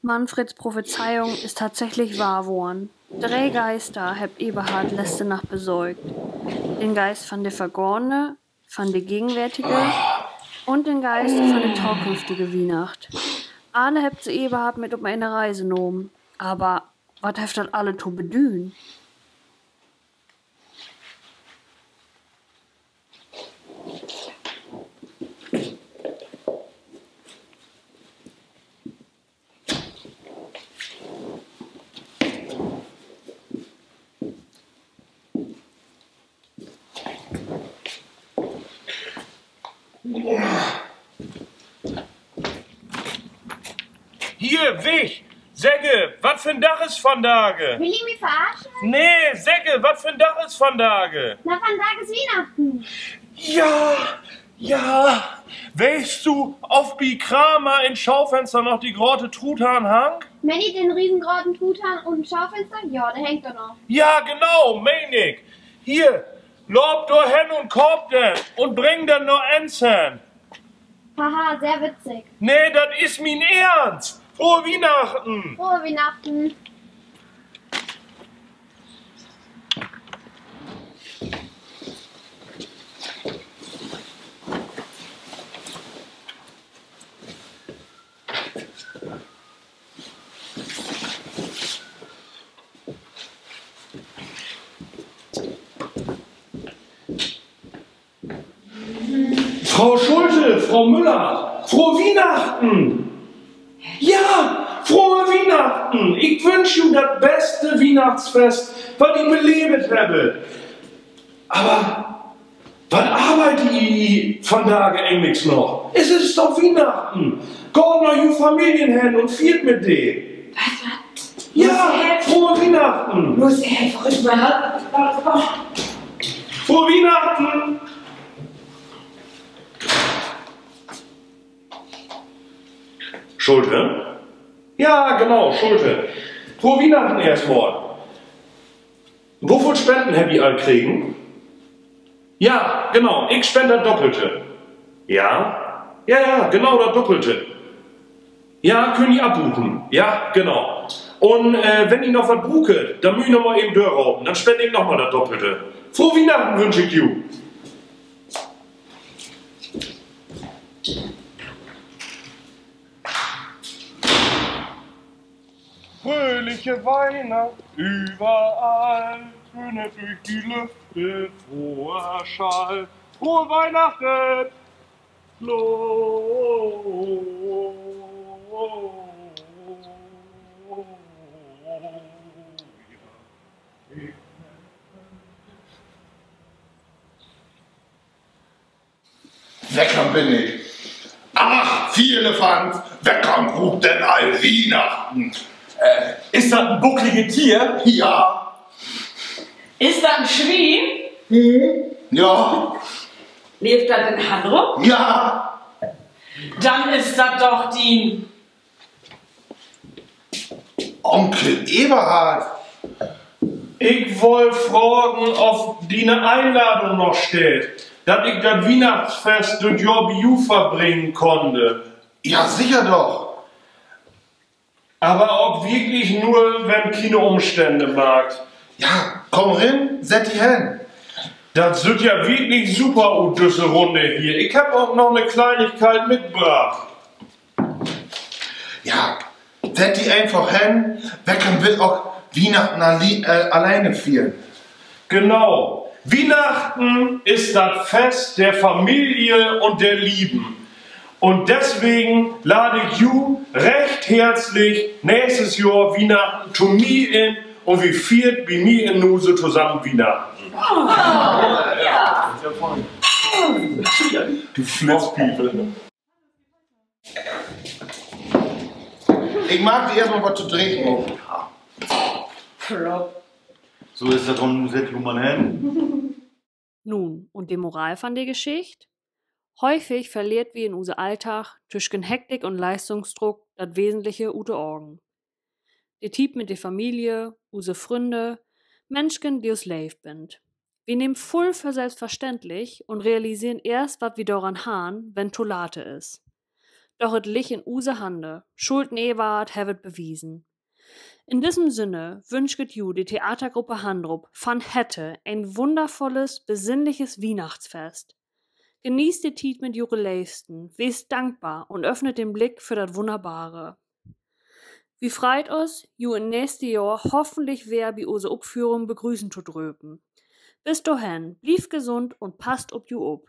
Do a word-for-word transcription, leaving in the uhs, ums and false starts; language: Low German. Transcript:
Manfreds Prophezeiung is tatsächlich wahr worrn. Dree Geister hebbt Eberhard letzte Nacht besöcht. Den Geist von de Vergahne, von de Gegenwärtige un den Geist von de tokünftige Wiehnacht. Alle hebbt se Eberhard mit op ene Reise nahmen. Aver wat hett dat alle to bedüden? Hier, Wicht! Segg, wat för 'n Dag is vandage? Will ji mi verarschen? Nee, segg, wat för 'n Dag is vandage? Na, vandage is Wiehnachten. Ja, ja. Weetst du, of bi Kramer in 't Schaufenster noch de grote Truthahn hangt? Meen ji den riesengroten Truthahn ut 't Schaufenster? Ja, de hangt dor noch. Ja, genau, meen ik. Hier, loop dor hen un koop den un bring den na Enns hen. Haha, sehr witzig. Nee, dat is mien Eernst. Frohe Wiehnachten. Frohe Wiehnachten. Fro Schulte, Fro Müller, frohe Wiehnachten! Ja, frohe Wiehnachten! Ik wünsch ju dat beste Wiehnachtsfest, wat ji belevet hebbt. Aver wat arbeidt ji vandage egens noch? Et is doch Wiehnachten! Gaht na ju Familien hen un fiert mit de. Wat, wat? Ja, frohe Wiehnachten! Frohe Wiehnachten! Schulte? Ja, genau, Schulte. Frohe Wiehnachten eerstmal. Woveel Spenden hebbt ji al kregen? Ja, genau, ik spend dat Doppelte. Ja? Ja, ja, genau dat Doppelte. Ja, köönt ji afbuchen. Ja, genau. Un, äh, wenn ji noch wat bruukt, denn mööt ji noch mal even dörropen. Denn spend ik noch mal dat Doppelte. Frohe Wiehnachten wünsch ik ju. Fröhliche Weihnacht überall, tönt durch die Lüfte froher Schall. Frohe Weihnachten! Gloria. Weckern bün ik. Ach, Fierlefanz, Weckern ruupt denn all Wiehnachten. Äh, is dat en bucklige Tier? Ja. Is dat en Swien? Hm, ja. Leevt dat in Hanneln? Ja. Denn is dat doch dien Onkel Eberhard. Ik wull fragen, of diene Einladung noch steiht, dat ik dat Wiehnachtsfest düt Johr bi ju verbringen kunn. Ja, sicher doch. Aver ok wirklich nur, wenn kiene Umstände maakt. Ja, kumm rin, sett di hen. Dat süht ja wirklich super ut, düsse Runn hier. Ik hebb ok noch 'ne Kleinigkeit mitbracht. Ja, sett di eenfach hen, Weckern will ok Wiehnachten alle-, äh, alleine fiern. Genau. Wiehnachten is dat Fest der Familie un der Lieben. Un deswegen laad ik ju recht herzlich nächstes Johr Wiehnachten to mi in un wi fiert bi mi in Huse tosamen Wiehnachten. Du Flitzpiepe. Ik maak di eerstmal wat to drinken op. Flop. So is dat, un nu sett di man hen. Nun, un de Moral von de Geschicht? Häufig verleert wi in use Alldag tüschen Hektik un Leistungsdruck dat Wesentliche ut de Ogen. De Tiet mit de Familie, use Frünne, Minschen, de us leev sünd. Wi nehmt vull för sülvstverständlich un realiseren eerst, wat wi doran harrn, wenn 't to late is. Doch et liggt in use Hande. Schulten Ewart hett et bewiesen. In düssen Sinne wünscht ju de Theatergruppe Handrup van Harten en wunnervolles, besinnliches Wiehnachtsfest. Geniet de Tiet mit jure Leevsten, weest dankbar un öffnet den Blick för dat Wunnerbare. Wi freit us, ju in nächste Johr hoffentlich weer bi use Opführung begrüßen to dröpen. Bit dohen, blievt gesund un passt op ju op.